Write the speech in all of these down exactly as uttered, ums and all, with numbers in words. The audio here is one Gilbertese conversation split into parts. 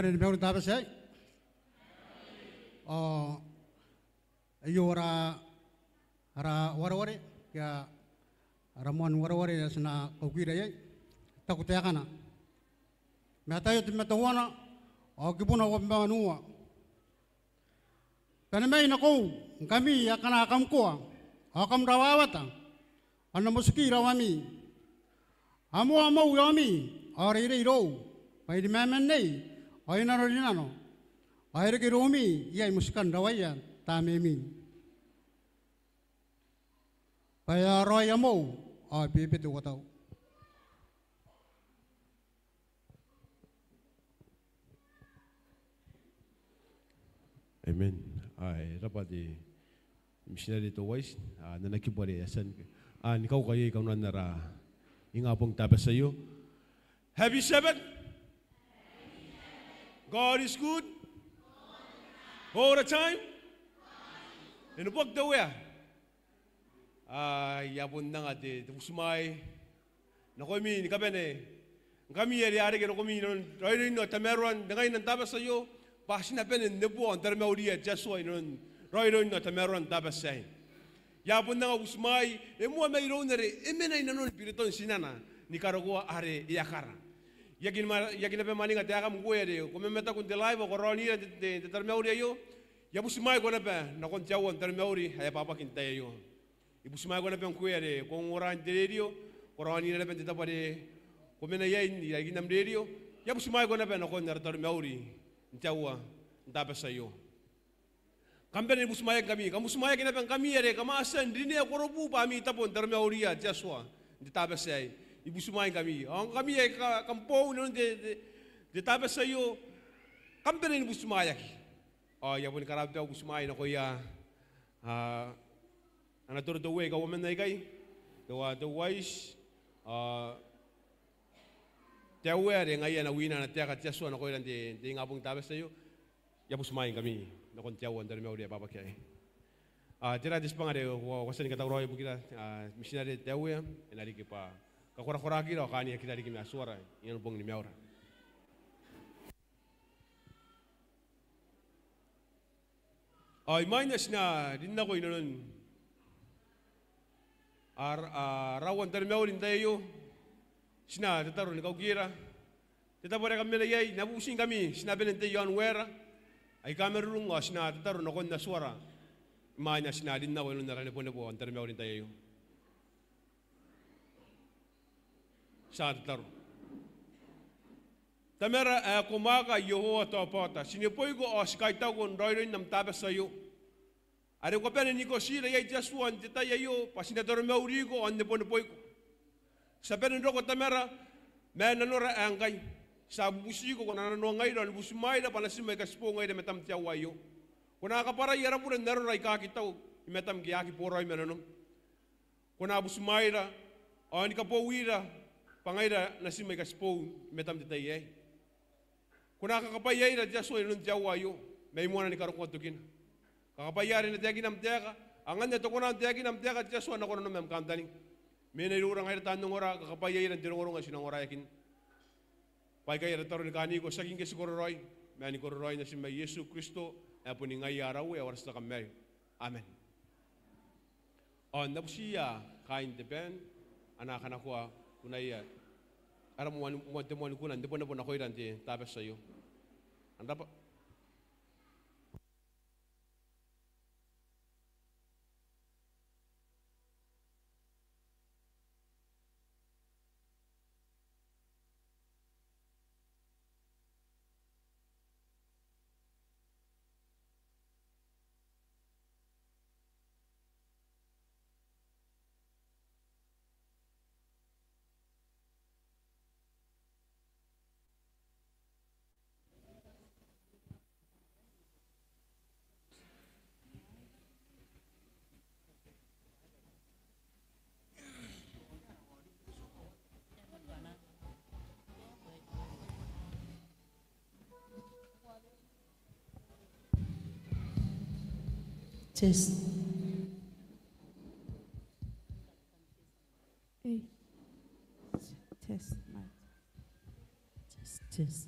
Bane ni mauri n taabati aei. Ao aio ara, ara wareware, ke ara moan wareware ae ti na kaukira iai. E taku taekana: Mataio tebwi ma teuana ao kibuna uabwi ma wanua. Bane mai nakoiu ngkami akana kam koa ao kam rawawata, ao N na motiki rawami. Amoa mou i aomi ao reirei irou, bwa I rimoa mannei ao I nanorinano, ao e reke iroumi iai motikan rawaia Tamami. Bwa e a raoiroi mou ao e bebete uatau. Amen. Ao e rabwa te mitinare Towaiti, ao n ana kibu are e a tia ni, ao ni kauka iai kanoan ara ingabong n taabati aio. Happy Sabbath. God is good. All the time. E na buoka te Uea. Ao I a bon anga te, te butimwaai nakoimi ni kabane, ngkami are a reke rokomi inanon raoiroin ao tamaroan te ngaina n taabati aio, bwa ti na bane n neboa ao n taromauria te Atua inanon raoiroin ao tamaroan te taabati aei. I a bon anga au butimwaai, e moa mairoun are e mena inanon biroton tinana ni karokoa are e a kara. I aki ma-, I aki naba mwaninga taekam ngkoe are ko mamataku n te live ao ko raonira n te, te, te taromauri aio. I a butimwaiko naba nakon te aua n taromauri ae abwabwaki n te tai aio. I butimwaiko naba ngkoe are ko ongora n te rerio, ko raonira naba n te tabo are ko mena iai n rarikin am rerio. I a butimwaiko naba nakon ara taromauri n te aua n taabati aio. Kam bane ni butimwaeaki ngkami, kam butimwaeaki naba ngkami are kam a tia n rinea korobu bwa ami tabo n taromauria te Atua n te taabati aei. I butimwaeingkami. Ao ngkami ae ka-, kam boou inanon te, te, te taabati aio, kam bane ni butimwaeaki. Ao I a boni karababaa au butimwaai nakoia, a, ana toro te Uea aika uoman aikai, teuae Towaiti, a, te Uea are ngaia ana wina ana taeka te Atua nakoira n te, n te ingabong n taabati aio. I a butimwaeingkami nakon te aua n taromauri ae abwabwaki aei. A, tera te tibwanga are ko, ko a tia ni katauraoia ibukira, a, mitinare te Uea, e na riki bwa kakorakoraakira ao kaaniakira riki ma Atuara inanon bongini maiura. Ao imwain ae ti na rin nako inanon ara, a, ara aua n taromauri n tai aio, ti na tataro ni kaukira. Te tabo are kam mena iai, N na bubutingkami, ti na bane n tei i aon waera aika marurung ao ti na tataro nakon Atuara imwain ae ti na rin nako inanon ara nebonebo n taromauri n tai aio. Ti a tataro. Tamara ae ko mwaaka, Iehova te Abaota, ti neboiko ao ti kaitauko n raoiroin am taabati aio, are ko bane n ikotira iai te Atua n te tai aio bwa ti na taromauriko ao n neboneboiko. Ti a bane n roko, Tamara, ma nanora ae ngkai. Ti a bubutiko ko na nanoangaira ao ni butimwaeira bwa natim aika tibou ngaira i matam n te aua aio. Ko na kabwarai ara bure n arora aika aki tau i matam ke aki boraoi ma nanom. Ko na butimwaeira ao ni kabouira bwa ngaira natim aika tibou i matam n te tai aei. Ko na kakabwaiaira te Atua inanon te aua aio mai moana ni karokoa tokina. Kakabwaia are e na taekina am taeka, ao ngkana e a toki n taekina am taeka te Atua nako nanom ma am kantaninga. Mena iroura ngaira taan ongora, kakabwaiaira n te rongorongo ae ti na ongoraeakinna. Bwa aikai ara tataro ni kaaniko, tiaki ngke ti kororaoi, ma ni kororaoi natim ae Iesu Kristo, ae boni ngaia ara Uea ao ara tia kamaiu. Amen. Ao N na butiia kaain te band a na kanakoa kunaia ara moan, moan, te moani kuna n nebonebo nakoira n te taabati aio. Ao n rabwa. Test. Hey. Test, mic. Test, test.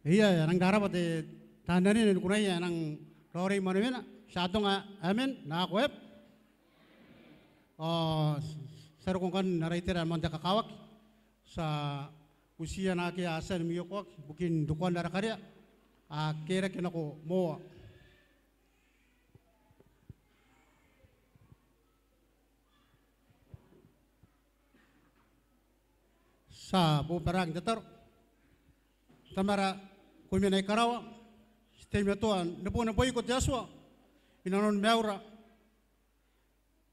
Ia, e a nang raraba te taan anene ni kunaia ae e nang raoiroi manewena. Ti a atonga amen nako eb. Ao ti a roko ngkanne n ara itera ae moan te kakawaki. Ti a butiia naake a tia ni mwiokoaki ibukin rokoan ara karea, a kerake nako moa. Ti a bobaraaki n tataro. Tamara, ko mena i karawa, ti teimatoa n neboneboiko te Atua i nanon maiura.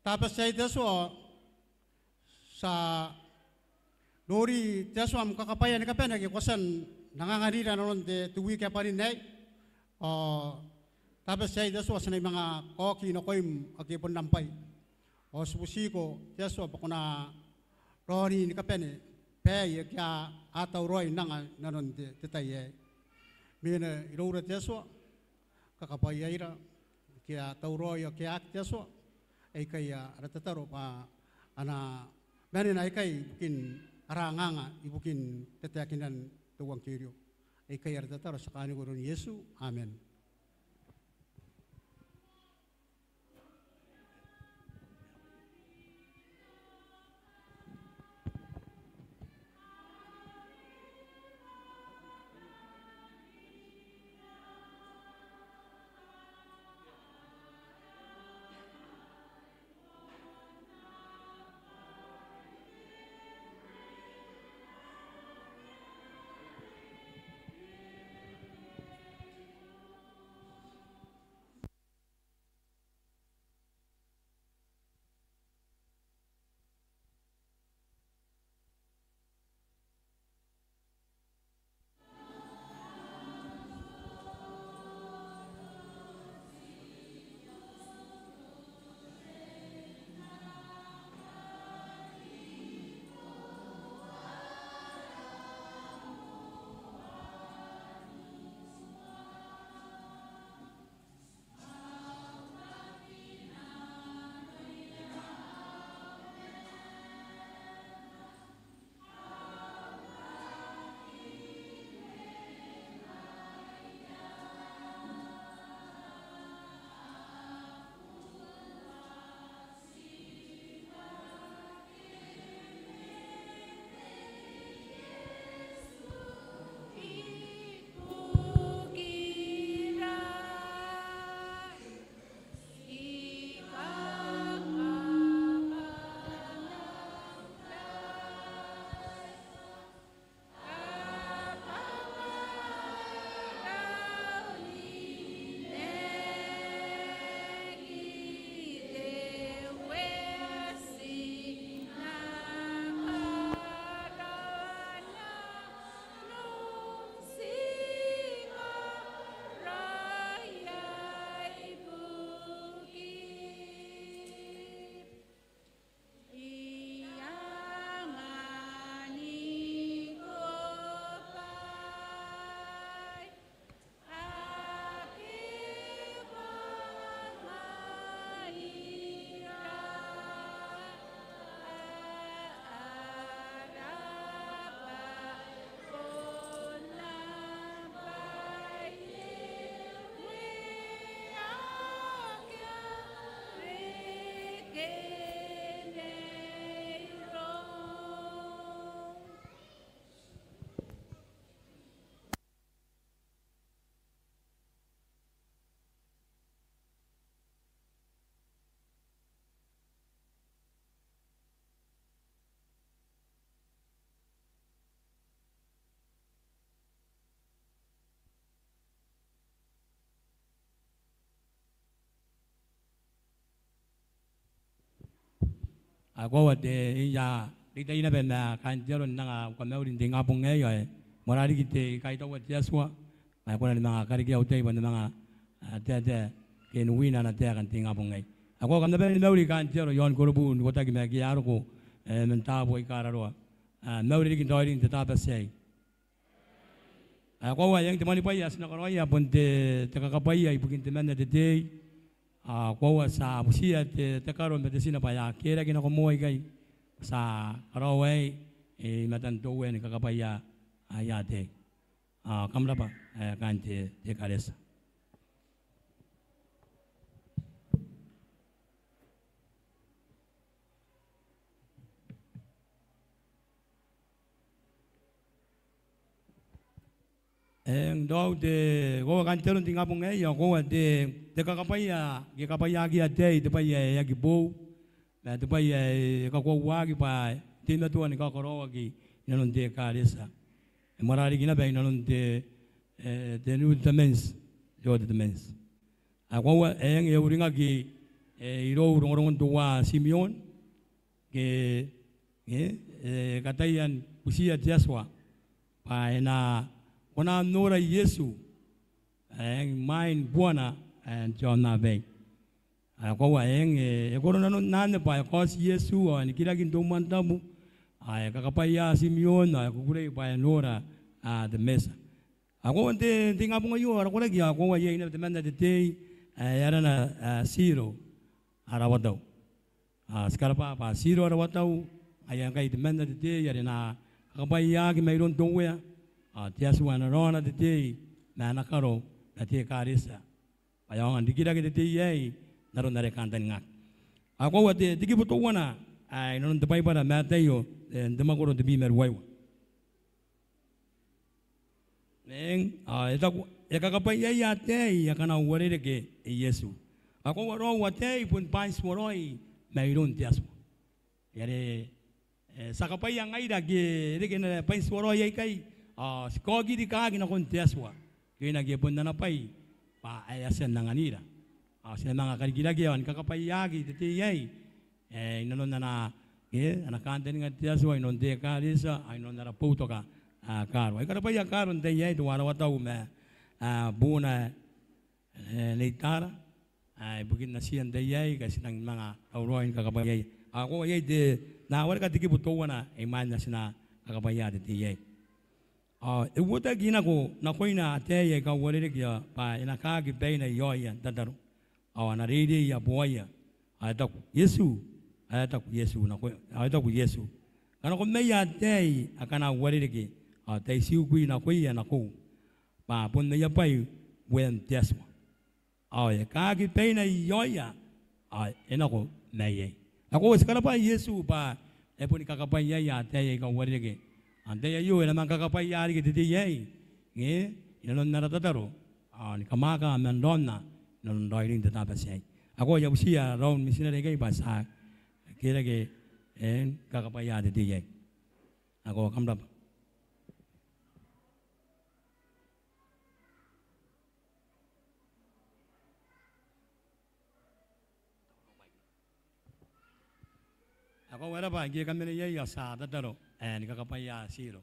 Tabati aei te Atua, ti a nori te Atua am kakabwaia ni kabane ake ko a tia n anganganira i nanon te, te wiki ae bwanin aei. Ao Tabati aei te Atua, ti na manga kaoki nakoim ake bon am bwai. Ao ti butiko te Atua bwa ko na raoni ni kabane baei ake a tauraoi n anga i nanon te, te tai aei. Mena iroura te Atua, kakabwaiaira ake a tauraoi ao ake a aki te Atua. Aikai ara tataro bwa a na manena aikai ibukin ara anganga ibukin tataekinan te euangkerio. Aikai ara tataro ti a kaaniko iroun Iesu. Amen. Ao koaua te, ia, reitai naba ma kaain te aro n anga ukamaurin te ingabong aei, ao e moarara riki te kaitaua te Atua, ma e kona ni manga karekea au tai bwa N na manga, a, taetae ke n wina ana taeka n te ingabong aei. Ao koaua kam na bane ni mauri kaain te aro i aon Korobu n ikotaki ma ake a roko, e, man taabo aika raroa. A, mauri riki n raoiroin te Tabati aei. Ao koaua e a eng te moanibwai ae ti na karaoia bon te, te kakabwaia ibukin temanna te tei. Ao koaua ti a butiia te, te karo ma te tina bwa e a kerake nako moa ikai. Ti a karaoa aei, e, i matan te Uea ni kakabwaia aia ataei. Ao kam rabwa, e, kaain te, te ekaretia. Eng, tao te, koaua kaain te aro n te ingabong aei, ao koaua te, te kakabwaia, ke kabwaiakiia ataei te bwai ae aki boou, ma te bwai ae kakoauaki bwa e teimatoa ni kakaraoaki inanon te ekaretia. E moarara riki naba inanon te, e, te New Testament, te Old Testament. Ao koaua, eng, e uringaki, e, irou rongorongon teuae Timeon, ke, e, e kataia ni butiia te Atua bwa e na kona n nora Iesu, eng, imwain buana ae n te aonnaba aei. Ao koaua, eng, e, e koro nanon anne bwa e kaoti Iesu ao e nikiraki n te umwantabu, ao e kakabwaia Timeon ao e kukurei bwa e nora, a, te Mesia. Ao koaua n te, te ingabong aio ara koraki, ao koaua iai naba temanna te tei ae arana, a, Tiro Arawatau. Ao ti karabwa bwa Tiro Arawatau, ngaia ngkai temanna te tei are e na kakabwaiaki mairoun te Uea, ao te Atua e na raona te tei ma ana karo ma te ekaretia bwa e aonga n rikirake te tei aei n aron are kantaningaki. Ao koaua te, te kibu teuana ae inanon te Baibara, Mataio, e, n te mwakoro tebwi ma ruaiwa. Eng, ao e taku, e kakabwaiaia ataei akana uarereke Iesu. Ao koaua raou ataei bon bwaintituaraoi mairoun te Atua. Are, e, ti a kabwaia ngaira ke e reke n ara bwaintituaraoi aikai, ao ti kaoki rikaaki nakon te Atua. Ke e na, ke bon ana bwai bwa ae a tia n anganira. Ao ti na manga karikirakea ao ni kakabwaiaaki te tei aei, e, inanon ana, e, ana kantaninga te Atua inanon te ekaretia, ao inanon ara boutoka, a, kaaro. Ai karabwaia kaaro n tai aei teuare Arawatau ma, a, buuna, e, Nei Tara, a, ibukin natiia n tai aei ngkai ti nangi manga raoiroi ni kakabwaiaia. Ao koaua iai te, N na wareka te kibu teuana imwain ae ti na kakabwaia te tei aei. Ao e uotaki nako nakoina ataei aika uarereke bwa e na kaaki baina i aoia n tataro. Ao a na reirei i buaia. Ao e taku Iesu, ao e taku Iesu nako, ao e taku Iesu, kanakomaia ataei akana uarereke, ao tai tiukui nakoia nakou, bwa bon aia bwai Uean te Atua. Ao e kaaki baina i aoia, ao e nako maiai. Ao koaua ti karabwa Iesu bwa e boni kakabwaiaia ataei aika uarereke. Ao n tai aio e na manga kakabwaia riki te tei aei, e, inanon ara tataro, ao ni kamwaaka man raonna inanon raoiroin te Tabati aei. Ao koaua I a butiia raou n mitinare aikai bwa ti a kerake, e, ni kakabwaia te tei aei. Ao koaua kam rabwa. Ao koaua e rabwa, ngke kam mena iai ao ti a tataro, e, ni kakabwaia Tiro.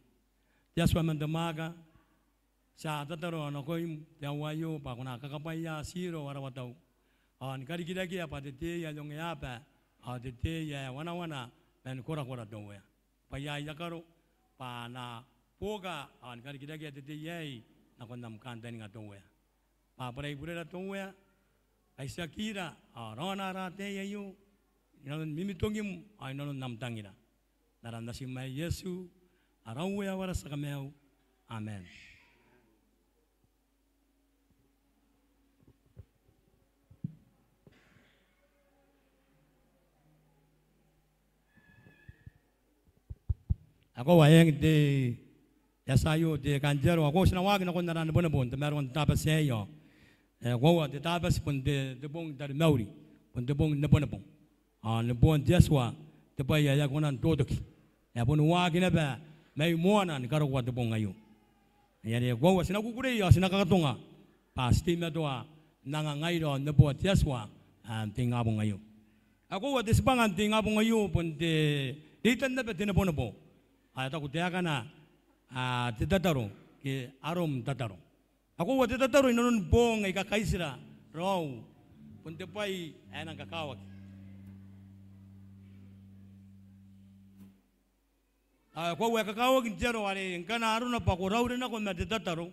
Te Atua man te mwaaka, ti a tataro nakoim te aoa aio bwa ko na kakabwaia Tiro Arawatau. Ao ni karikirakea bwa te tei ae ongeaba, ao te tei ae wanawana man korakora te Uea. Bwaia aia karo bwa a na buoka ao ni karikirakea te tei aei nakon am kantaninga te Uea. Bwa bwarai burera te Uea, kaitiakira ao raona ara ataei aio inanon mimitongim ao inanon am tangira. N aran Natim ae Iesu, ara Uea ao ara tia Kamaiu. Amen. Ao koaua eng te, e a tia aio te kaantauro, ao koaua ti na waaki nakon ara nebonebo n tamaroan te Tabati aei. Ao, e, koaua te Tabati bon te, te bong n taromauri, bon te bong n nebonebo. Ao neboan te Atua te bwai ae aki kona n totoki. E a boni waaki naba mai moana ni karokoa te bong aio. Ngaia are koaua ti na kukurei ao ti na kakatonga bwa ti teimatoa n anga ngaira ao n neboa te Atua, a, n te ingabong aio. Ao koaua te tibwanga n te ingabong aio bon te, reitan naba te nebonebo. Ao e taku taekana, a, te tataro ke arom tataro. Ao koaua te tataro inanon boong aika kaitira raou, bon te bwai ae nang kakawaki. Ao koaua e kakawaki n te aro are ngkana arona bwa ko raure nako ma te tataro,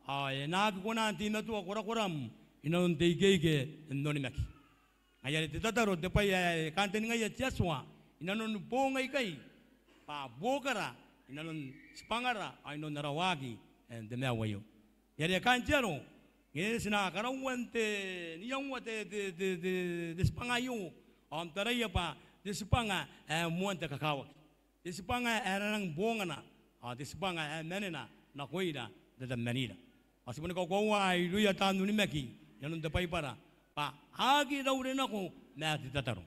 ao e na aki kona n teimatoa korakoram inanon te ikeike n onimaki. Ngaia are te tataro te bwai ae kantaningaia te Atua inanon boong aikai, bwa buokara inanon tibwangara ao inanon ara waaki n te maiu aio. Are kaain te aro, ngke ti na karaua n te, n iangoa te, te, te, te, te tibwanga aio, ao n taraia bwa te tibwanga ae moan te kakawaki. Te tibwanga ae rangi ni bongana, ao te tibwanga ae manena nakoira n tatabemanira. Ao ti boni kakoaua irouia taan onimaki inanon te Baibara bwa a aki raure nako ma te tataro.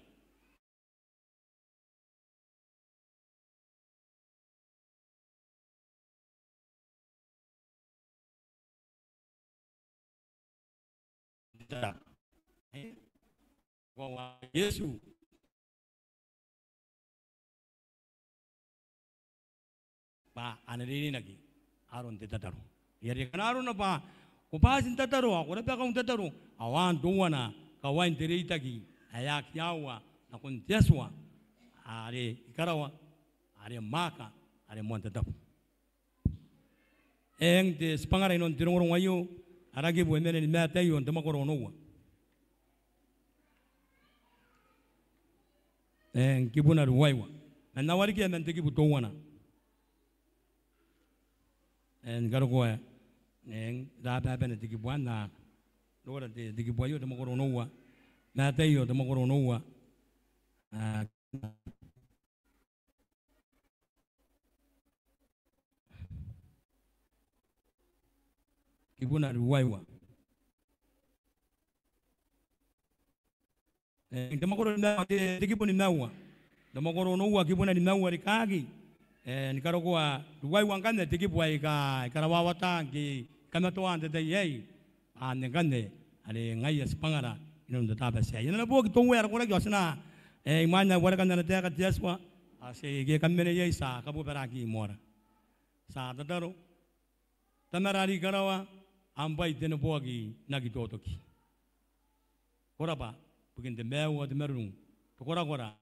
Iesu bwa a na rereinaki aron te tataro. Are ngkana arona bwa ko bati n tataro ao ko rabakau n tataro, ao anne teuana kawain te reitaki ae aki aua nakon te Atua are i karawa, are mwaaka, are moan te tabu. Eng, te tibwangara inanon te rongorongo aio, ara kibu e mena ni Mataio n te mwakoro onoua. Eng, kibuna ruaiwa. Man aua riki ae man te kibu teuana. Eng, karokoa. Eng, rababana te kibu anne, a, nora te, te kibu aio, te mwakoro onoua. Mataio, te mwakoro onoua. A, kibuna ruaiwa. E, te mwakoro nimaua, te, te kibu nimaua. Te mwakoro onoua, kibuna nimaua rikaaki. E, ni karokoa ruaiwa ngkanne te kibu aika, aika rawawata ngke kamatoa n te tai aei. Anne ngkanne, are ngaia tibwangara inanon te Tabati aei. E na boaki teuaei ara koraki ao ti na, e, imwain ae warekan ana taeka te Atua, ao ti, ngke kam mena iai ti a kabubaraki moara. Ti a tataro. Tamara are i karawa, am bwai teneboaki n aki totoki. Ko rabwa ibukin te maiu ao te marurung, te korakora,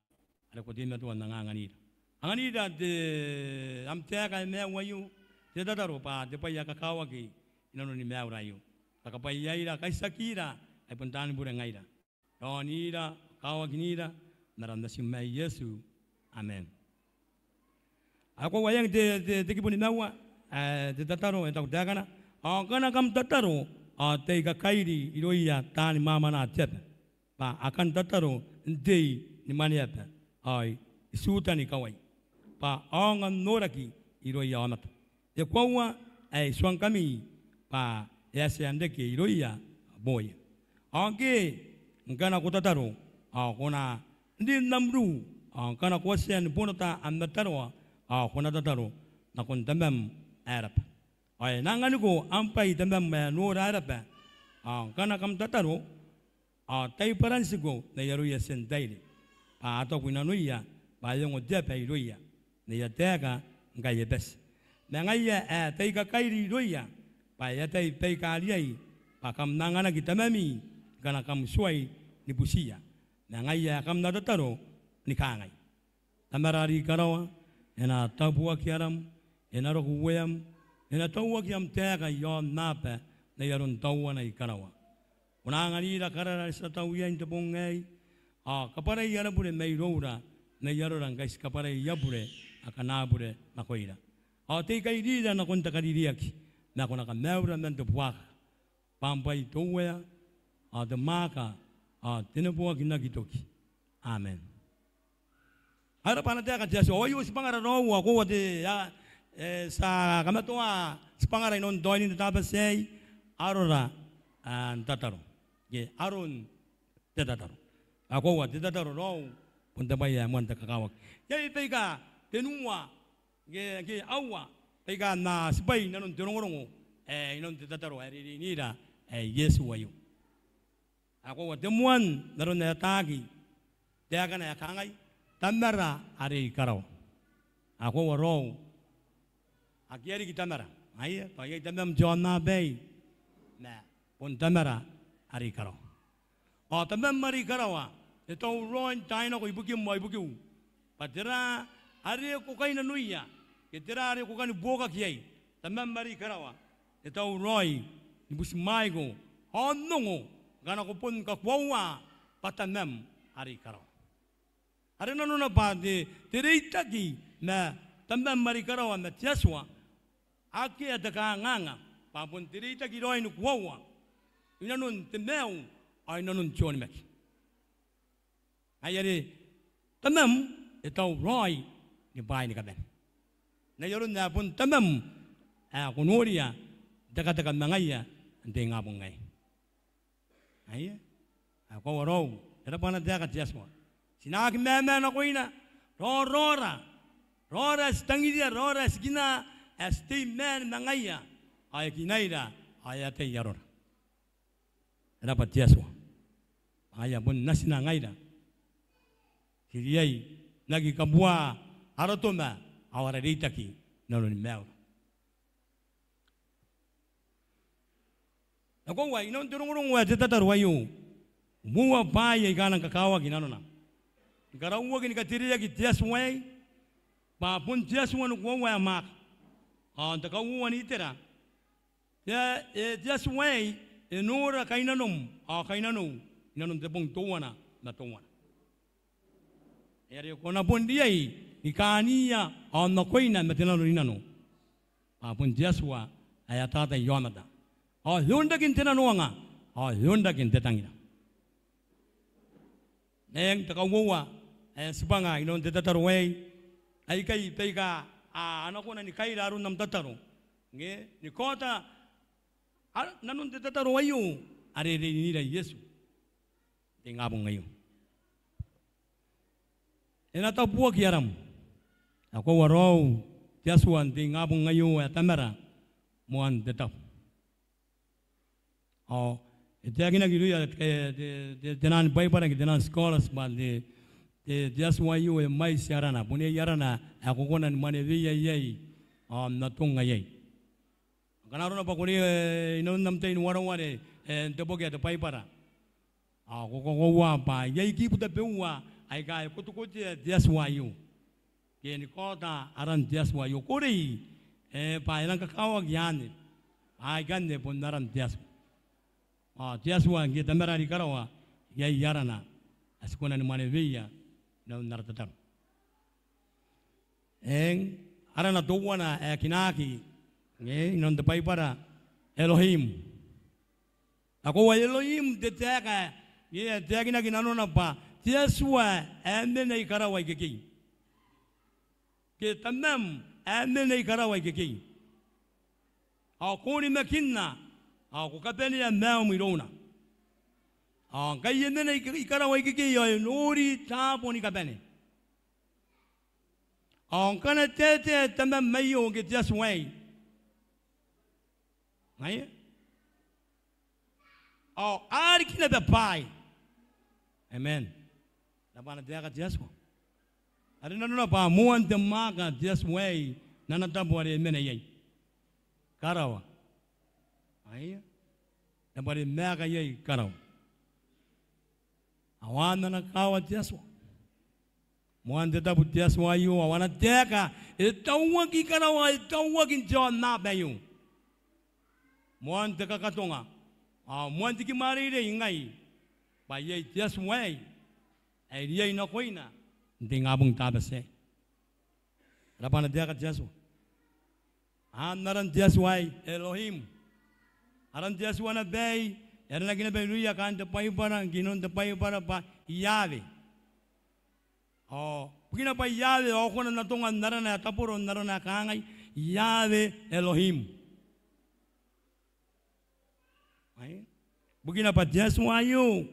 are ko teimatoa n anganganira. Anganira te, am taeka ae maiu aio, te tataro bwa te bwai ae kakawaki inanoni maiura aio. Kakabwaiaira, kaitiakira, ai bon taani bure ngaira. Raonira, kakawakinira, n aran Natim ae Iesu. Amen. Ao e koaua eng te, te, te kibu nimaua, ae, te tataro, e taku taekana. Ao ngkana kam tataro, ao tai kakairi irouia taani mwamwanaa te aba. Bwa a kan tataro n tei ni mwaneaba, ao i tiutan ikawai. Bwa a aonga n noraki irouia aomata. E koaua ae I tuangkami bwa e a tia n reke irouia booia. Ao ngke, ngkana ko tataro, ao ko na rin n am ruu, ao ngkana ko a tia ni bonota am mataroa, ao ko na tataro nakon Tamam ae Raba. Ao e na anganiko am bwai Tamam ae noora ae raba, ao ngkana kam tataro, ao tai bwarantiko n ai aroia Tentaile, bwa a taku i nanoia bwa e ongo te aba irouia n aia taeka ngkai e bati. Ma ngaia ae tai kakairi irouia, bwa e atai baika riai, bwa kam na anganaki Tamami ngkana kam tuai ni butiia. Ma ngaia ae kam na tataro ni kangai: Tamara are i karawa, e na tabuaki aram, e na roko ueam, e na tauaki am taeka i aonnaba n ai aron tauana i karawa. Ko na anganira karara are ti a tau iai n te bong aei, ao kabwarai ara bure mairoura n ai arora ngkai ti kabwarai aia bure akana bure nakoira. Ao tai kairira nakon te kariiaki, ma ko na kamaiura man te buakaka. Bwa am bwai te uea, ao te mwaaka, ao te neboaki n aki toki. Amen. Ae raba ana taeka te Atua. Ao aio tibwangara raou, ao koaua te, a, e, ti a kamatoa tibwangara inanon te aonin te Tabati aei, arora, a, n tataro. Ke aron te tataro. Ao koaua te tataro raou, bon te bwai ae moan te kakawaki. Iai baika tenua, ke, ke aua baika n na tibwai inanon te rongorongo ae inanon te tataro ae rereinira ae Iesu aio. Ao koaua te moan n aron ae ataaki taekana ae kangai: Tamara are i karawa. Ao koaua raou, akea riki Tamara. Aia, tao iai Tamam n te aonnaba aei, ma bon Tamara are i karawa. Ao Tamam are i karawa e tauraoi n taai nako ibukim ao ibukiu. Bwa tera are ko kainnanoia, ke tera are ko kani buokaki iai, Tamam are i karawa e tauraoi ni butimwaiko ao n ongo ngkana ko bon kakoaua bwa Tamam are i karawa. Are nanona bwa te, te reitaki ma Tamam are i karawa ma te Atua, Akea te kanganga bwa bon te reitaki raoi ni koaua i nanon te maiu ao i nanon te onimaki. Ngaia are Tamam e tauraoi ni bwaai ni kabane. N ai aron ae bon Tamam ae ko noria n tekateka ma ngaia n te ingabong aei. Aia, ao koaua raou, e rabwa ana taeka te Atua. Ti na aki mama nakoina, raoraora, raora ae ti tangiria, raora ae ti kina, ae ti tei man ma ngaia, ao e kinaira, ao e atai arora. E rabwa te Atua. Ngaia bon natina ngaira. Ti riai n aki kabua ara toma ao ara reitaki i nanoni maiura. Ao koaua, i nanon te rongorongo ae te tataro aio, uoua bwaai aika a nang kakawaki i nanona. Ni karauaki ni katereaki te Atua aei, bwa bon te Atua ni koaua ae mwaaka. Ao n te kauoua n itera, te, e, te Atua aei e nora kainanom ao kainanou i nanon te bong teuana ma teuana. Are ko na bon riai ni kaania ao nakoina ma te nanorinano. Bwa bon te Atua ae atatai aomata. Ao e onrake n te nanoanga, ao e onrake n te tangira. Eng, te kauoua ae tibwanga i nanon te tataro aei, aikai baika a, a na kona ni kaira aron am tataro. Nge, ni kaota, a, nanon te tataro aio, are e rineira Iesu. N te ingabong aio. E na tabuaki aram. Ao koaua raou, te Atua n te ingabong aio ae Tamara, moan te tabu. Ao, e taekinaki irouia, e, te, te, te naan Baibara ke te naan scholars bwa te, te, te Atua aio e mwaiti arana. Bon iai arana ae ko kona ni mwaneweia iai, ao n atonga iai. Ngkana arona bwa ko riai, e, i nanon am tai ni wareware, e, n te boki ae te Baibara. Ao ko kakoaua bwa iai kibu tabeua aika e kotekotea te Atua aio. Ke ni kaota aran te Atua aio. Ko rei, e, bwa e nang kakawaki anne. Aikanne bon aran te Atua. Ao te Atua ngke Tamara are i karawa, iai arana ae ti kona ni mwaneweia i nanon ara tataro. Eng, arana teuana ae kinaaki, nge, i nanon te Baibara, Elohim. Ao koaua Elohim te taeka, nge, e taekinaki nanona bwa te Atua ae mena i karawa ikekei. Ke Tamam ae mena i karawa ikekei. Ao ko onimakinna, ao ko kabanea maium irouna. Ao ngkai e mena i, i karawa ikekei, ao e nori taabo ni kabane. Ao ngkana e taetae Tamam aio ke te Atua aei. Ngaia. Ao a riki naba bwaai. Amen. Rabwa ana taeka te Atua. Are nanona bwa moan te mwaaka te Atua aei n ana tabo are e mena iai. Karawa. Aia. Tabo are e maaka iai karawa. Ao ana kaawa te Atua. Moan te tabu te Atua aio, ao ana taeka, e tauaki i karawa, e tauaki n te aonnaba aio. Moan te kakatonga, ao moan te kimwareirei ngai, bwa iai te Atua aei, ae riai nakoina, n te ingabong taabati aei. Rabwa ana taeka te Atua. An aran te Atua aei, Elohim. Aran te Atua naba aei, e aranaki naba irouia kaain te Baibara, ngke i nanon te Baibara bwa Iawe. Ao, bukina bwa Iawe, ao ko na atonga n arana ae taboro, n arana ae kangai, Iawe Elohim. Ae? Bukina bwa te Atua aio,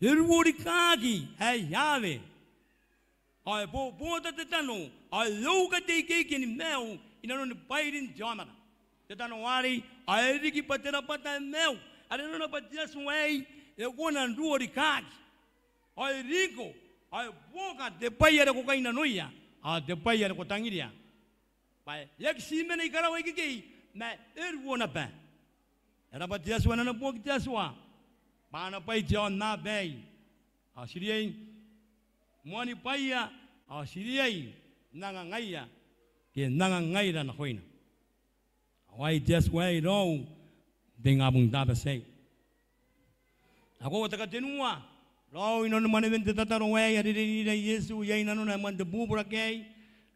e ruo rikaaki ae Iawe. Ao e bobota te tano, ao e uka te ikeike ni maiu, i nanoni bwairin te aomata. Te tano arei, ao e riki bwa te rabwata ae maiu, are nanona bwa te Atua aei, e kona n ruo rikaaki. Ao e riko, ao e buoka te bwai are ko kainnanoia, ao te bwai are ko tangiria. Bwa e aki ti mena i karawa ikekei, ma e ruo naba. E rabwa te Atua n ana boki te Atua. Bwa ana bwai te aonnaba aei. Ao ti riai, moani bwaia, ao ti riai, n anga ngaia, ke n anga ngaira nakoina. Ao ai te Atua aei raou, n te ingabong taabati aei. Ao koaua te katenua, raou i nanoni mwanewen te tataro aei, are e rineira Iesu, iai nanona ae moan te bubura aei,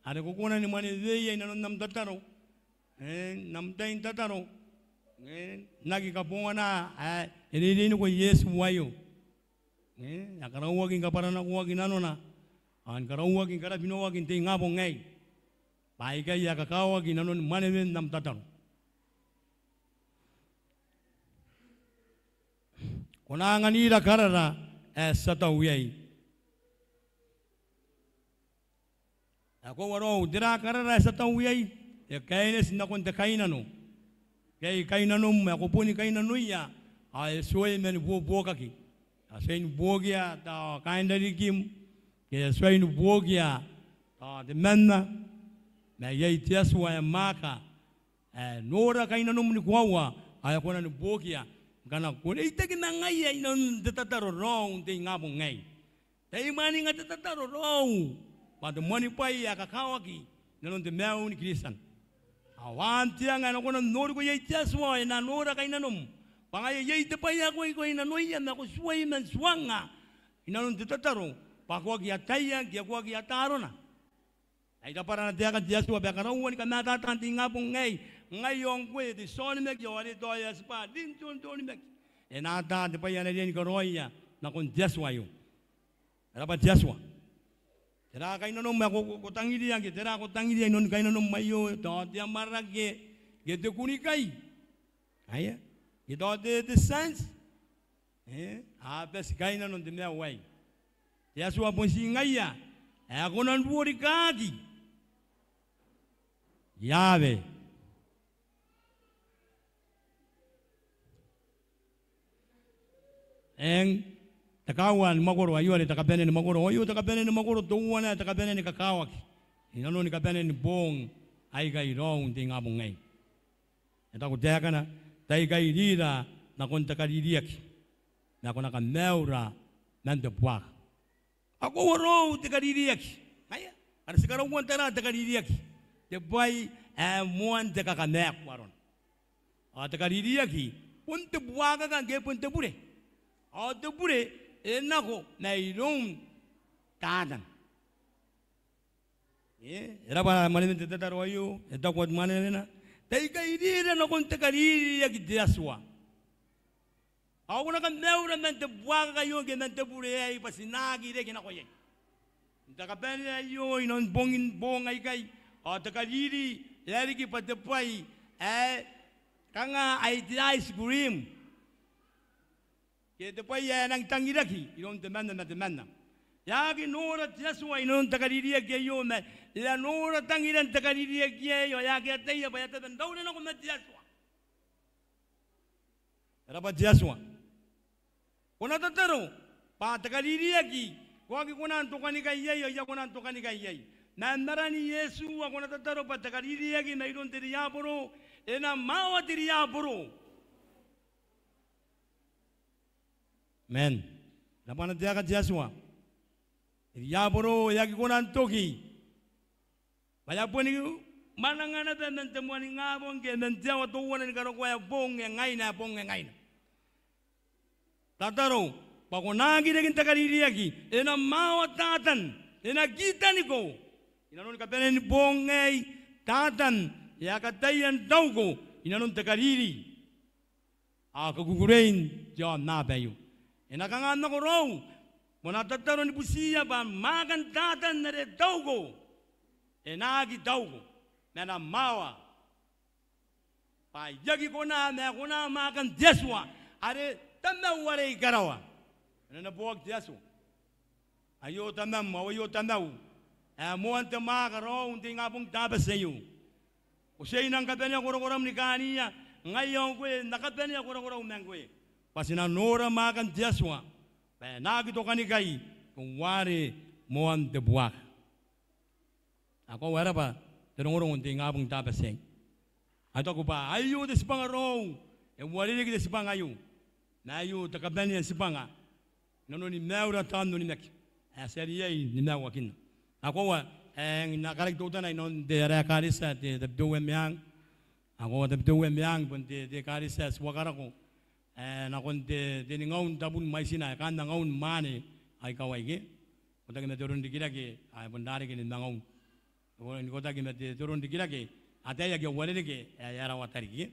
are ko kona ni mwaneweia i nanon am tataro. E, n am tai n tataro. E, n aki kabongana ae e reireiniko Iesu aio. E, e a karauaki ni kabwaranakoaki nanona. Ao ni karauaki ni karabinoaki n te ingabong aei. Bwa aikai ae kakawaki i nanoni mwanewen am tataro. Ko na anganira karara ae ti a tau iai. Ae koaua raou, tera karara ae ti a tau iai? E kaineti nakon te kainnano. Ke ai kainnanom ae ko boni kainnanoia ao e tuai mani buobuokaki. E tuai ni buokia tao kaain rarikim, ke e tuai ni buokia tao temanna. Ma iai te Atua ae mwaaka, ae nora kainnanom ni koaua ao e kona ni buokia ngkana ko reitaki ma ngaia i nanon te tataro raou n te ingabong aei. Tai mwaninga te tataro raou bwa te moanibwai ae kakawaki i nanon te maiu ni Kristian. Ao aan te anga ae e na kona n noriko iai te Atua ao e na nora kainnanom. Bwa ngaia iai te bwai ae ko aki kainnanoia ma ko tuai man tuangnga i nanon te tataro bwa ko aki ataia ke ko aki ata arona. Ai tabara ana taeka te Atua bwa e karaua ni kamatataa n te ingabong aei. Ngai ao ngkoe te tia onimaki ao are tao e a tibwa rin te onimaki, e na ata te bwai ae e na riai ni karaoia nakon te Atua aio. E rabwa te Atua. Tera kainnanom ae ko, ko, ko tangiria ke tera ko tangiria i nanon kainnanom aio, tao te amwarake ke te kunnikai. Aia. Ke tao te, te tianti. E, a bati kainnano n te maiu aei. Te Atua bon ti ngaia ae e kona n ruo rikaaki. Iawe. Eng, te kaawa ni mwakoro aio are te kabanea ni mwakoro. Aio te kabanea ni mwakoro teuana ae te kabanea ni kakawaki i nanoni kabanea ni boong aikai raou n te ingabong aei. E taku taekana, tai kairira nakon te kaririaki, ma ko na kamaiura man te buaka. Ao koaua raou te kaririaki. Ngaia are ti karaua n tara te kaririaki, te bwai ae moan te kakamaaku arona. Ao te kaririaki bon te buakaka ngke bon te bure. Ao te bure e nako mairoun Tatan. E, e rabwa mwanewen te tataro aio, e taku mwanewena, tai kairira nakon te kaririaki te Atua. Ao ko na kamaiura man te buakaka aio ke man te bure aei bwa ti na aki reke nako iai. N te kabanea aio i nanon bongin boong aikai, ao te kariri e a riki bwa te bwai ae kanga ai te ice cream. Ke te bwai ae e nangi tangiraki iroun temanna ma temanna. E aki nora te Atua i nanon te kaririaki aio ma e a nora tangiran te kaririaki aei ao e aki ataia bwa e a tabe n raure nako ma te Atua. E rabwa te Atua. Ko na tataro bwa te kaririaki ko aki kona n tokanikai iai ao I a kona n tokanikai iai. Ma n aran Iesu ao ko na tataro bwa te kaririaki mairoun te riaboro e na mwawa te riaboro. Amen. E rabwa ana taeka te Atua. Te riaboro e aki kona n toki. Bwa e a boni mwananga naba man te moaningabong ke man te aoa teuana ni karokoa ae boong e ngaina, ae boong e ngaina. Tataro bwa ko na aki reke n te kaririaki, e na mwawa Tatan, e na kitaniko. I nanoni kabanea ni boong aei, Tatan e a kataia n tauko i nanon te kariri. Ao kakukurein te aonnaba aio. E na kanga nako raou, ko na tataro ni butiia bwa mwaakan Tatan are tauko e na aki tauko, ma e na mwawa. Bwa I aki kona, ma e kona mwaakan te Atua are Tamau are i karawa. E na neboaki te Atua. Aio Tamam, ao aio Tamau ae moan te mwaaka raou n te ingabong te Tabati aio. Ko tia n nang kabanea korakoram ni kaania, ngai ao ngkoe n na kabanea korakorau ma ngkoe. Bwa ti na nora mwaakan te Atua bwa e na aki tokanikai teuare moan te buaka. Ao koaua e rabwa te rongorongo n te ingabong te Tabati aei. Ao I taku bwa aio te tibwanga raou, e uarereke te tibwanga aio. Ma aio te kabanea n tibwanga i nanoni maiura taan onimaki ae ti a riai ni maiuakinna. Ao koaua, e, N na karaki teutana i nanon te ara ekaretia, te Tabiteuea Meang. Ao koaua Tabiteuea Meang bon te, te ekaretia ae ti wakarako, e, nakon te, te ningaun tabun mwaitina ae kaan angaun mwaane aika waiki. Ikotaki ma te roro n rikirake, ao e bon rareke ni mangaun. Ikotaki ma te roro n rikirake, ataei ake a uarereke ae e a rawa tariki.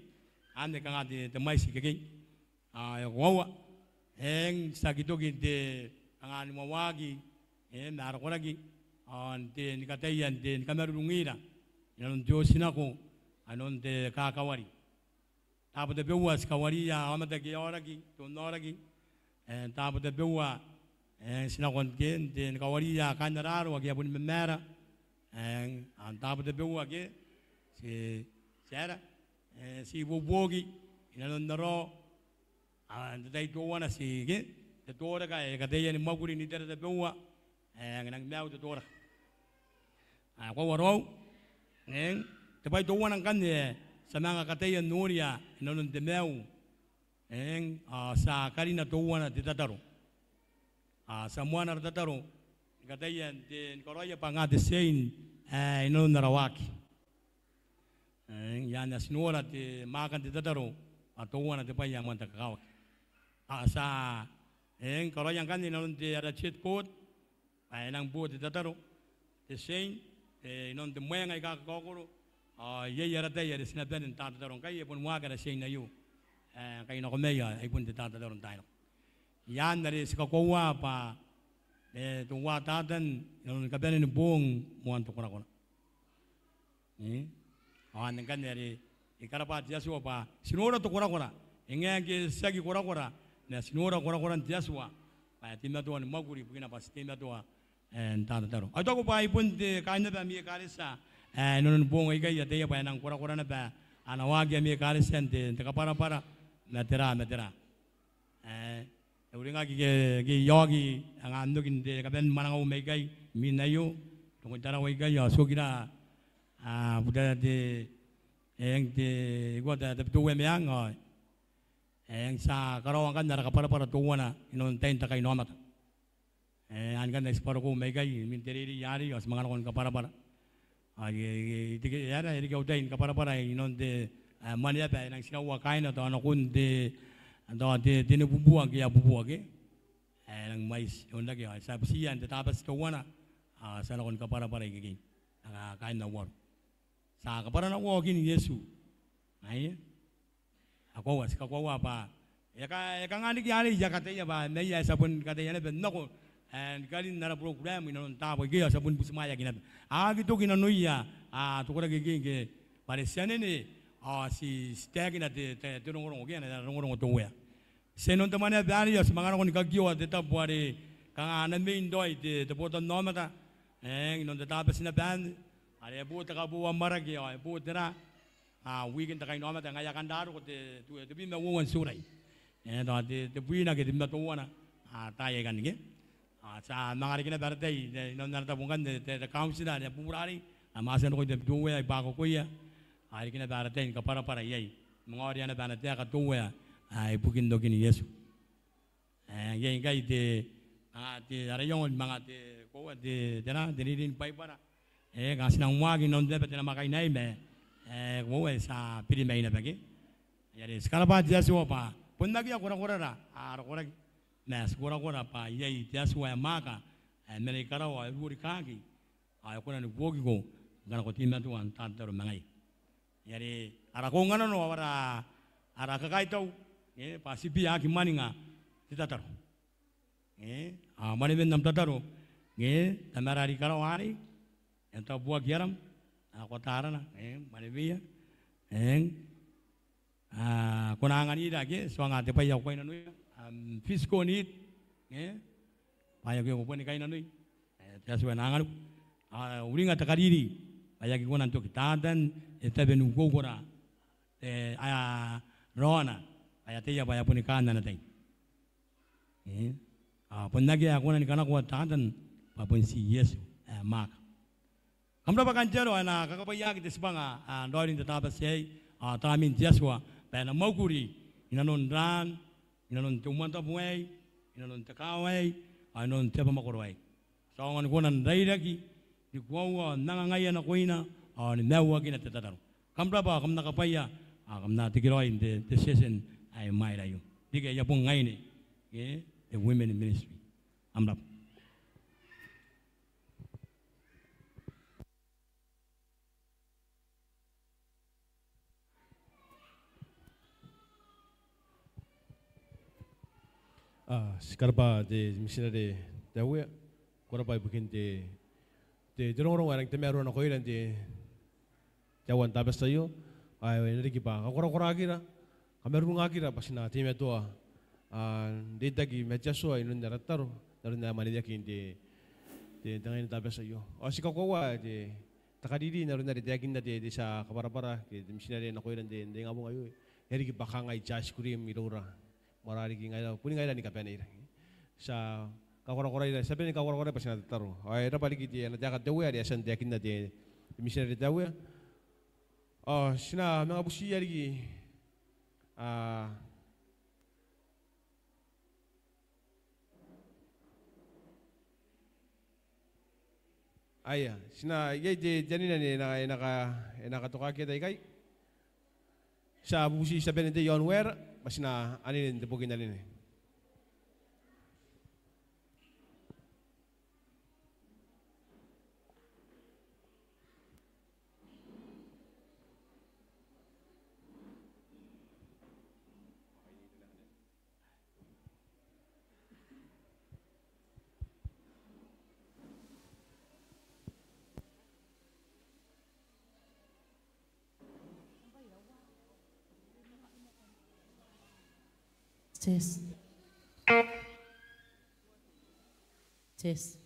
Anne kanga te, te mwaiti ikekei. Ao e koaua, eng, ti aki toki n te kanga ni mwawaaki, e, ma ara koraki, ao n te ni kataia n te ni kamarurungira inanon te otinako, ao inanon te kakawari. Taabo tabeua ti kawariia aomata ake a aoraki, te onaoraki. Eng, taabo tabeua, eng, ti nako n te, n te ni kawariia kaain ara aro ake a boni mamaara. Eng, ao n taabo tabeua ake ti, ti aera, e, ti ibuobuoki inanon ara ao n te tai teuana ti ke, te toreka ae e kataia ni mwakuri n itera tabeua, eng, e nang maiu te toreka. Ao e koaua raou, eng, te bwai teuana ngkanne ae ti a manga kataia n noria inanon te maiu, eng, ao ti a karina teuana te tataro. Ao ti a moana ara tataro ni kataia n te, ni karaoia bwa kanga te chain ae inanon ara waaki. Eng, i aan ae ti nora te mwaakan te tataro, ao teuana te bwai ae moan te kakawaki. Ao ti a, eng, karaoia ngkanne inanon te ara chat board, bwa e nang bo te tataro, te chain, e, inanon te mwenga aika kakaokoro, ao iai ara tai are ti na bane n tatataro ngkai e boni waaki ara chain aio. E, ngkai nako mai ao ai bon te tatataro n taai nako. I aan are ti kakoaua bwa, e, teuae Tatan, inanon kabanea ni boong moan te korakora. E? Ao anne ngkanne are I karabwa te Atua bwa ti nora te korakora. E ngae ngke ti aki korakora, ma ti nora korakoran te Atua bwa e teimatoa ni mwakuri ibukina bwa ti teimatoa, e, n tatataro. Ao I taku bwa ai bon te kaain naba ami ekaretia, e, inanon boong aikai, ataia bwa e nang korakora naba ana waaki ami ekaretia n te, n te kabwarabwara ma tera ma tera. E, e uringaki ke, ke I a oki, e, kanga n oki n te kabanemwanangau mai ikai, imwin aio, rongoi Tarawa ikai, ao ti okira, a, buta te, eng, te, ikua te, Tabiteuea Meang, ao, eng, ti a karaoa ngkanne ara kabwarabwara teuana inanon tain te kainaomata. E, anne ngkanne ti bwarokou mai ikai, imwin te reirei arei, ao ti manga nako ni kabwarabwara. Ao e, e, e, teke, e aera, e reke au tai ni kabwarabwara inanon te, e, mwaneaba ae e nang tiraua kaaina tao nakon te, tao te, tenibubua ngke e a bubua ke. E, e nang mwaiti, e onrake, ao ti a butiia n te Tabati teuana, ao ti a nako ni kabwarabwara ikekei. Kaain, kaain Nauaru. Ti a kabwara nako waokin Iesu. Ae? E koaua, ti kakoaua bwa e ka, e kanga riki arei I a kataia bwa mai ae ti a bon kataia naba n nako, e, ni karin ara program inanon taabo ikekei ao ti a bon butimwaeaki naba. A aki toki nanoia, a, te koraki ikekei ngke bwa are ti anene, ao ti, ti taekina te, te, te rongorongo, ke ana rongorongo te Uea. Ti a inanon te mwaneaba arei ao ti manga nako ni kakioa te tabo are kanga ana main raoi te, te botannaomata, e, inanon te Tabati naba anne, are e bo te kaboauamwarake ao e bo tera, a, wiikin te kainaomata ngaia ae kan roko te, te, tebwi ma uoua n Tiurai. E, tao te, tebwina ke tebwi ma teuana, a, taai aikai ke. A, ti a manga riki naba ara tai, te, inanon ana tabo ngkanne te, te, te kauntira are e a bubura arei, a, ma ti a roko i Tabiteuea, i Bwakokoia, a, riki naba ara tai ni kabwarabwara iai. Manga orea naba ana taeka te Uea, a, ibukin okin Iesu. E, iai ngkai te, a, te, ara iango ni manga te, koaua te, tera, te reirei ni Baibara. E, kanga ti nang waaki inanon te aba te namwakaina aei ma, e, koaua ti a biri mai naba ke. Ai are ti karabwa te Atua bwa bon akea korakorara, a, ara koraki. Ma ti korakora bwa iai te Atua ae mwaaka, ae mena i karawa, e ruo rikaaki, ao e kona ni buokiko ngkana ko teimatoa n tatataro ma ngaia. Ai are ara kaunganano ao ara, ara kakaitau, e, bwa tibia aki mwaninga te tataro. E, a, mwanewen am tataro, e, Tamara are i karawa arei, e na tabuaki aram, a, ko ataa arana, e, mwaneweia, e, a, ko na anganira ke, tuanga te bwai ae ko kainnanoia, am, physical need, e, bwaai ake ko boni kainnanoi, e, te Atua e na anganiku. A, uringa te kariri, bwa e aki kona n toki. Tatan e tabe n ukoukora, e, a, raona, bwa e ataia bwa e a boni kaan ana tai. E, a, bon akea ae kona ni kanakoa Tatan, bwa bon ti Iesu ae mwaaka. Kam rabwa kaain te aro, ao e na kakabwaiaki te tibwanga, a, n raoiroin te Tabati aei, a, Tamnein te Atua, bwa e na mwakuri inanon raan, inanon te umwantabu aei, inanon te kaawa aei, ao inanon te abamwakoro aei. Ti aonga ni kona n rairaki, ni koaua, n anga ngaia nakoina, ao ni maiuakina te tataro. Kam rabwa, kam na kabwaia, ao kam na tekeraoi n te, te session ae i mwaira aio. Riki aia bong aine, e, te women ministry. Kam rabwa. A, ti karabwa te mitinare Teuea. Ko rabwa ibukin te, te, te rongorongo ae e rangi n tamaroa nakoira n te, te aoa n Tabati aio. Ao e na riki bwa kakorakoraakira, kamarurungakira bwa ti na teimatoa, a, n reitaki ma te Atua inanon ara tataro, n aron ae e mwaneweaki n te, te, te ngaina n Tabati aio. Ao ti kakoaua te, te kariri n aron are e taekinna te, te tia kabwarabwara ke te mitinare nakoira n te, n te ingabong aio. E riki bwa kangai te ice cream iroura. Moarara riki ngaira, boni ngaira ni kabaneira. Ti a kakorakoraira, ti a bane ni kakorakoraira bwa ti na tataro. Ao e rabwa riki te, ana taeka Teuea are e a tia n taekinna te, te mitinare Teuea. Ao ti na manga butiia riki, a, aia, ti na, iai te, te anene anne e na, e na ka, e na katokaki iai ikai. Ti a bubuti, ti a bane n tei i aon waera bwa ti na anene n te boki n anene. Test. Test.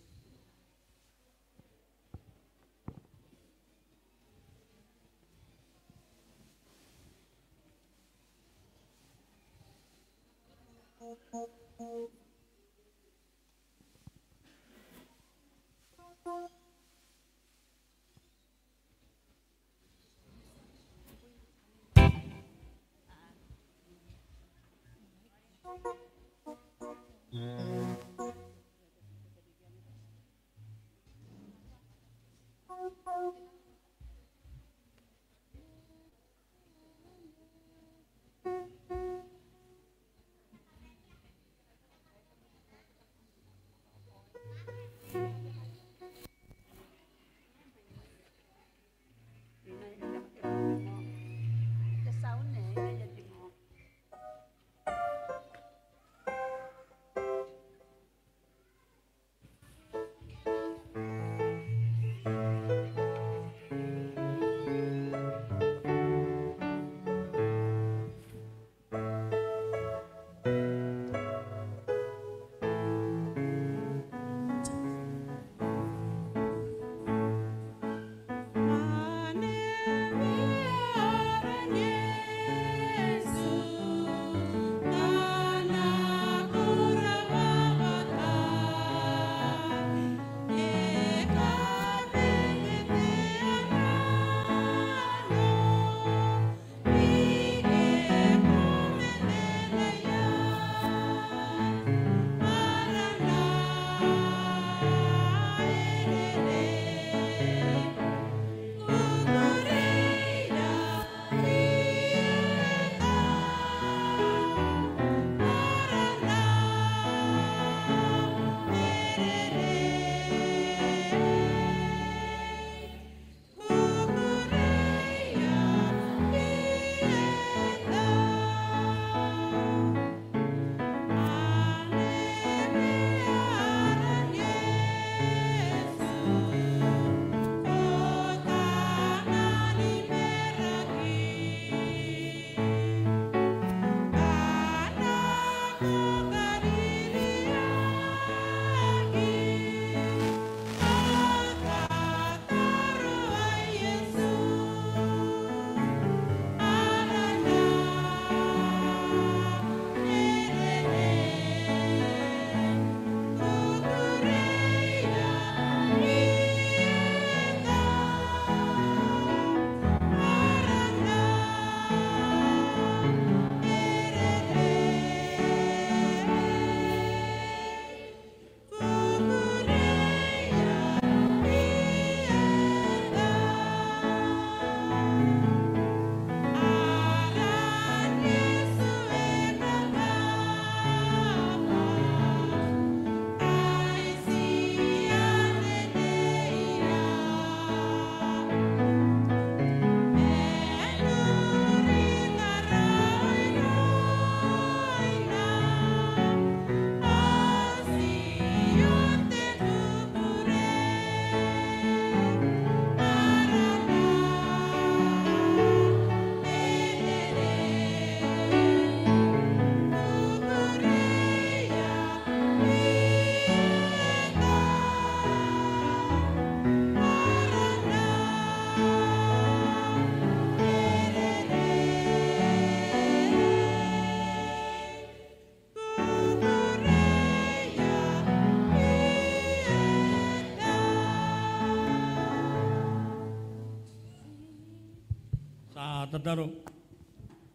A tataro.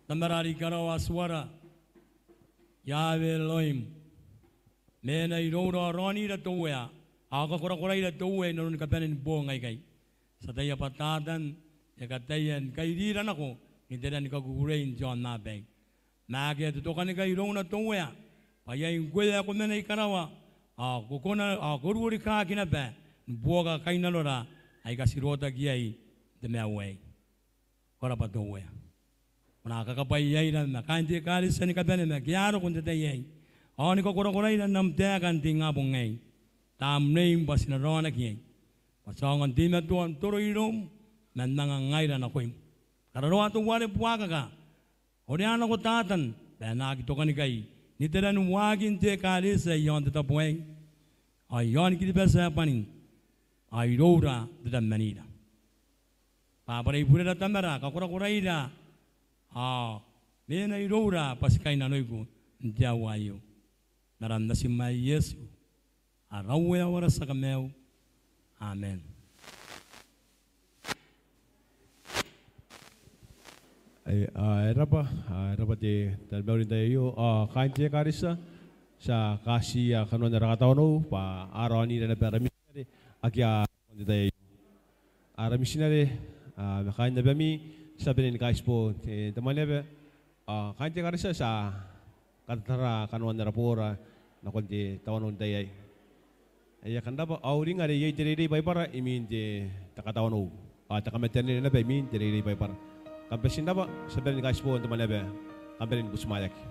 Tamara are i karawa, Atuara, Yahweh Elohim, mena iroura ao raonira te Uea, ao kakorakoraira te Uea i nanoni kabanen boong aikai. Ti ataia bwa Tatan e kataia ni kairira nako n iteran kakukurein te aonnaba aei. Ma akea te tokanikai irouna te Uea, bwa iai ngkoe ae ko mena i karawa, ao ko kona, ao ko ruorikaki naba ni buoka kainnanora aika ti rotaki iai n te maiu aei. Ko rabwa te Uea. Ko na kakabwaiaira ma kaain te ekaretia ni kabane ma ake a roko n te tai aei, ao ni kakorakoraira n am taeka n te ingabong aei. Tamneim bwa ti na raonaki iai, bwa ti aonga n teimatoa n toro iroum ma n anga ngaira nakoim. Kararoa teuare buakaka, orea nako Tatan bwa e na aki tokanikai n iteran waakin te ekaretia i aon te tabo aei, ao i aon Kiribati ae bwanin, ao iroura n te tabemanira. Bwa bwarai burera Tamara, kakorakoraira, ao mena iroura bwa ti kainnanoiko n te aoa aio. N aran Natim ae Iesu, ara Uea ao ara tia Kamaiu. Amen. Ae, a, e rabwa, a, e rabwa te taromauri n te tai aio, a, kaain te ekaretia, ti a katiia kanoan ara katawanou, bwa a raonira naba ara mitinare, ake a n te tai aio. Ara mitinare, a, ma kaain abami, ti a bane ni kaitibo, e, te mwaneaba, a, kaain te ekaretia, ti a katatara kanoan ara boora nakon te tawanou n te tai aei. Ae e a kan rabwa, a uringa are iai te reirei Baibara imwin te, te katawanou. A, te kamataniaina naba imwin te reirei Baibara. Kam bati n rabwa, ti a bane ni kaitibo n te mwaneaba, kam bane ni butimwaeaki.